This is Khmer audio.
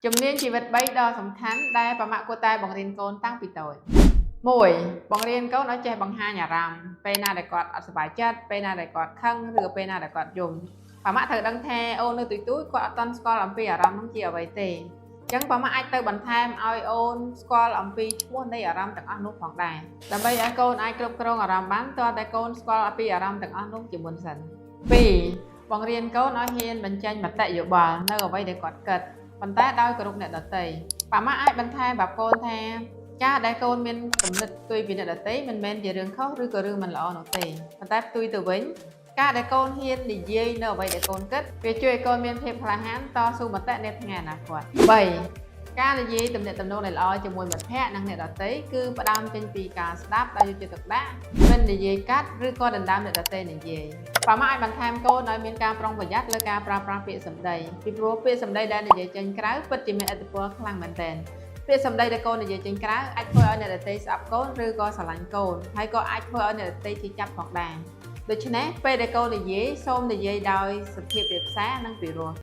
ជំនាញជីវិត3ដ៏សំខាន់ដែលប៉ាម៉ាក់គួរតែបង្រៀនកូនតាំងពីតូច1បង្រៀនកូនឲ្យចេះបង្ហាញអារម្មណ៍ពេលណាដែលគាត់អត់សប្បាយចិត្តពេលណាដែលគាត់ខឹងឬក៏ពេលណាដែលគាត់យំប៉ាម៉ាក់ត្រូវដឹងថាអូននៅតូចតូចគាត់អត់ទាន់ស្គាល់អំពីអារម្មណ៍នោះជាអ្វីទេអញ្ចឹងប៉ាម៉ាក់អាចទៅបន្ថែមឲ្យអូនស្គាល់អំពីឈ្មោះនៃអារម្មណ៍ទាំងអស់នោះផងដែរដើម្បីឲ្យកូនអាចគ្រប់គ្រងអារម្មណ៍បានទាល់តែកូនស្គាល់អំពីអារម្មណ៍ទាំងអស់នោះជាមុនសិន2បង្រៀនកូនឲ្យហ៊ានបញ្ចេញមតិយោបល់នៅអ្វីដែលគាត់គិត ប៉ុន្តែដោយគោរពអ្នកដទៃប៉ាម៉ាក់អាចបន្ថែមប្រាប់កូនថាការដែលកូនមានគំនិតផ្ទុយពីអ្នកដទៃមិនមែនជារឿងខុសឬក៏រឿងមិនល្អនោះទេប៉ុន្តែផ្ទុយទៅវិញការដែលកូនហ៊ាននិយាយនៅអ្វីដែលកូនគិតវាជួយឲ្យកូនមានភាពក្លាហានតស៊ូមតិនៅថ្ងៃអនាគត3ការនិយាយទំនាក់ទំនងដែលល្អជាមួយមិត្តភ័ក្តិនិងអ្នកដទៃគឺផ្ដើមចេញពីការស្ដាប់ដោយយកចិត្តទុកដាក់មិននិយាយកាត់ឬក៏ដណ្ដើមអ្នកដទៃនិយាយប៉ាម៉ាក់អាចបន្ថែមកូនឲ្យមានការប្រុងប្រយ័ត្នលើការប្រើប្រាស់ពាក្យសម្ដីពីព្រោះពាក្យសម្ដីដែលនិយាយចេញក្រៅពិតជាមានឥទ្ធិពលខ្លាំងមែនទែនពាក្យសម្ដីដែលកូននិយាយចេញក្រៅអាចធ្វើឲ្យអ្នកដទៃស្អប់កូនឬក៏ស្រឡាញ់កូនហើយក៏អាចធ្វើឲ្យអ្នកដទៃឈឺចាប់ផងដែរដូច្នេះពេលដែលកូននិយាយសូមនិយាយដោយសុភាពរាបសារនិងពីរោះ។